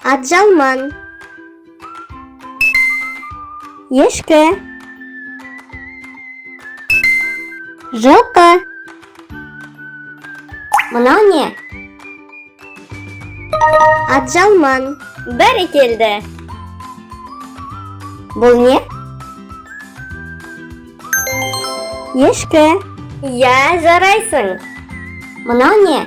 Атжалман. Ешкі. Жылқы. Мынау не? Атжалман. Бәрекелді. Бұл не? Ешкі. Иә, жарайсың. Мынау не?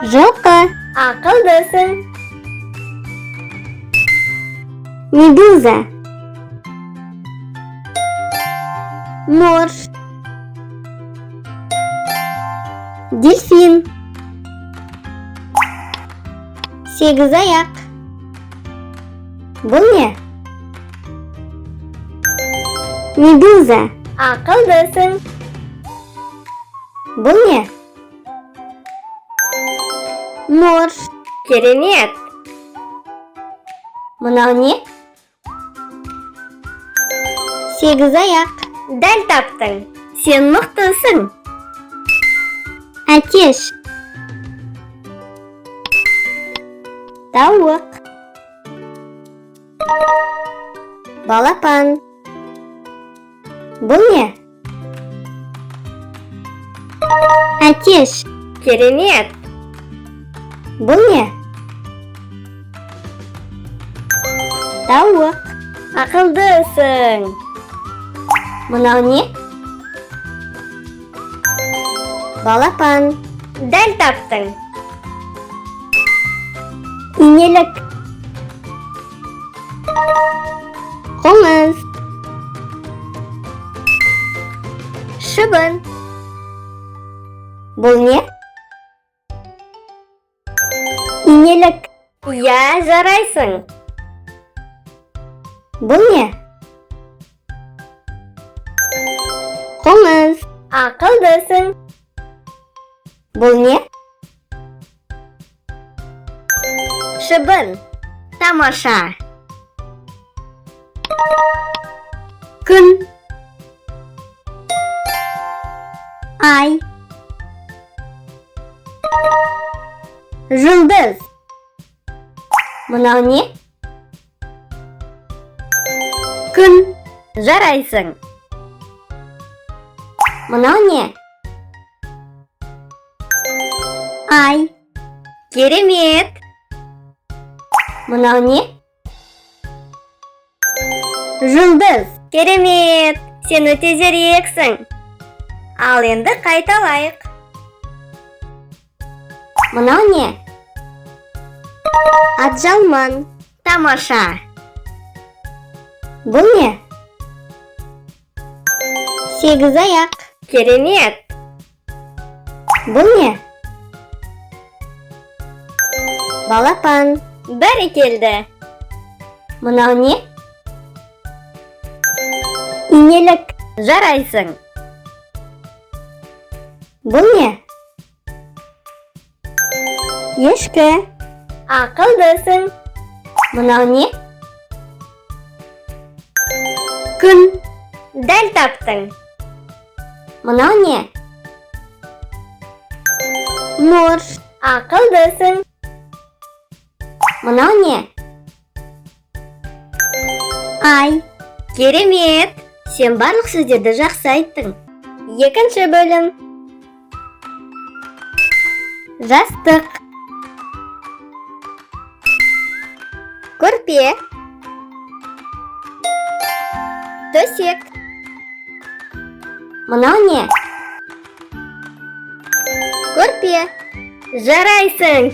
Жылқы. Ақылдысың. Медуза. Морж. Дельфин. Сегіз аяқ. Бұл не? Медуза. Ақылдысың. Бұл не? Морж. Керемет. Мынау не? Сегіз аяқ. Дәл таптың. Сен мықтысың. Әтеш. Тауық. Балапан. Бұл не? Әтеш. Керемет. Бұл не? Тауық. Ақылдысың. Мынау не? Балапан. Дәл таптың. Инелік. Қоңыз. Шыбын. Бұл не? Инелік. Иә, жарайсың. Бұл не? Қоңыз. Ақылдысың. Бұл не? Шыбын. Тамаша. Күн. Ай. Жұлдыз. Мынау не? Күн. Жарайсың. Мынау не? Ай. Керемет. Мынау не? Жұлдыз. Керемет. Сен өте зерексің. Ал енді қайталайық. Мынау не? Атжалман. Тамаша. Бұл не? Сегіз аяқ. Керемет. Бұл не? Балапан. Бәрекелді. Мынау не? Инелік. Жарайсың. Бұл не? Ешкі. Ақылдысың. Мынау не? Күн. Дәл таптың. Мынау не? Морж. Ақылдысың. Мынау не? Ай. Керемет. Сен барлық сөздерді жақсы айттың. Екінші бөлім. Жастық. Көрпе. Төсек. Мынау не? Көрпе. Жарайсың.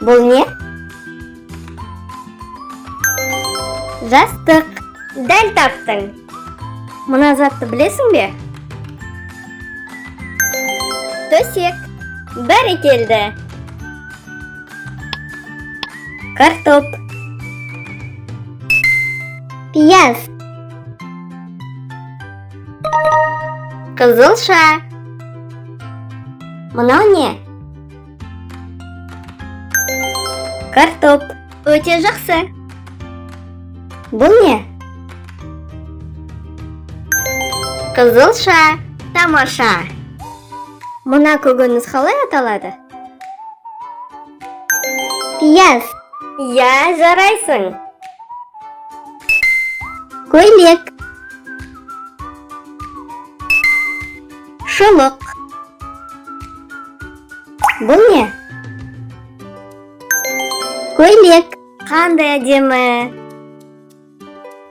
Бұл не? Жастық. Дәл таптың. Мына затты білесің бе? Төсек. Бәрекелді. Картоп. Пияз. Қызылша. Мынау не? Картоп. Өте жақсы. Бұл не? Қызылша. Тамаша. Мына көкөніс қалай аталады? Пияз. Иә, жарайсың. Көйлек. Шұлық. Бұл не? Көйлек. Қандай әдемі.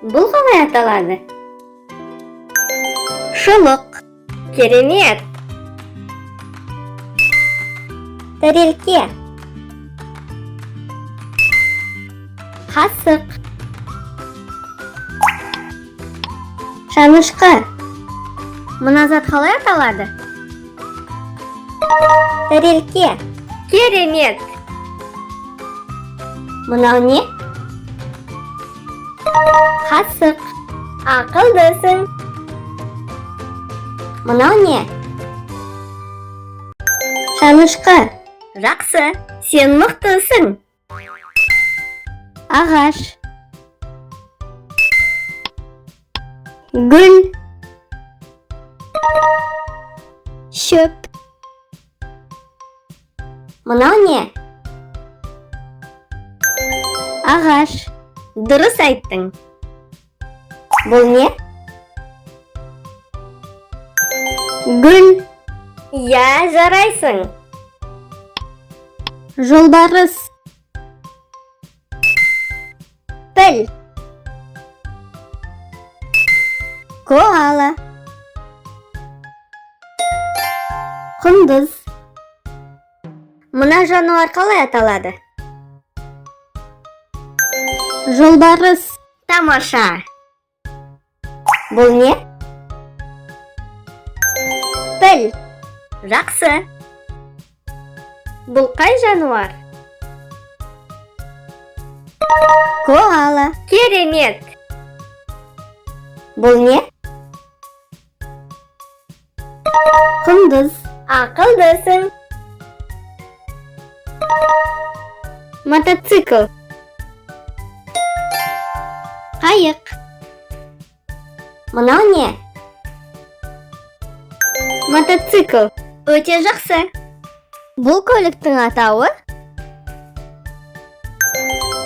Бұл қалай аталады? Шұлық. Керемет. Тәрелке. Қасық. Шанышқы. Мына зат қалай аталады? Тәрелке. Керемет. Мынау не? Қасық. Ақылдысың. Мынау не? Шанышқы. Жақсы. Сен мықтысың. Ағаш. Гүл. Шөп. Мынау не? Ағаш. Дұрыс айттың. Бұл не? Гүл. Иә, жарайсың. Жолбарыс. Піл. Коала. Құндыз. Мына жануар қалай аталады? Жолбарыс. Тамаша. Бұл не? Піл. Жақсы. Бұл қай жануар? Коала. Керемет. Бұл не? Құндыз. Ақылдысың. Мотоцикл. Қайық. Мынау не? Мотоцикл. Өте жақсы. Бұл көліктің атауы?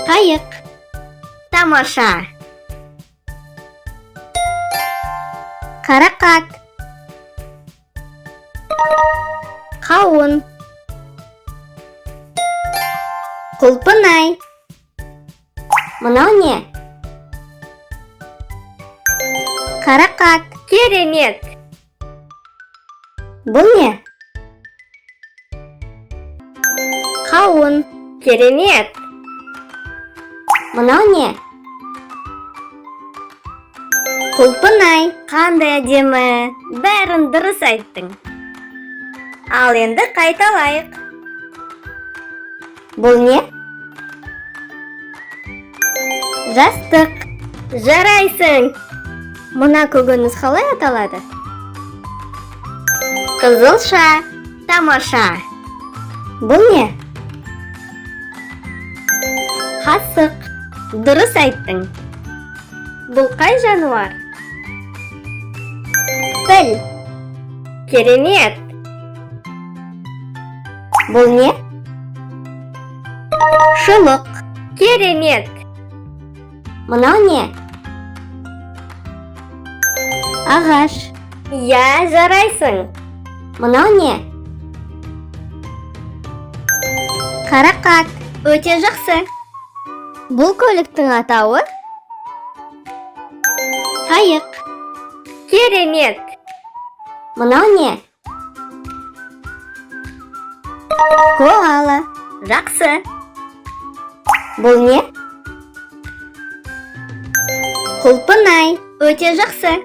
Қайық. Тамаша. Қарақат. Қауын. Құлпынай. Мынау не? Қарақат. Керемет. Бұл не? Қауын. Керемет. Мынау не? Құлпынай. Қандай әдемі. Бәрін дұрыс айттың. Ал енді қайталайық. Бұл не? Жастық. Жарайсың. Мына көкөніс қалай аталады? Қызылша. Тамаша. Бұл не? Қасық. Дұрыс айттың. Бұл қай жануар? Піл. Керемет. Бұл не? Шұлық. Керемет. Мынау не? Ағаш. Иә, жарайсың. Мынау не? Қарақат. Өте жақсы. Бұл көліктің атауы? Қайық. Керемет. Мынау не? Коала. Жақсы. Бұл не? Құлпынай. Өте жақсы.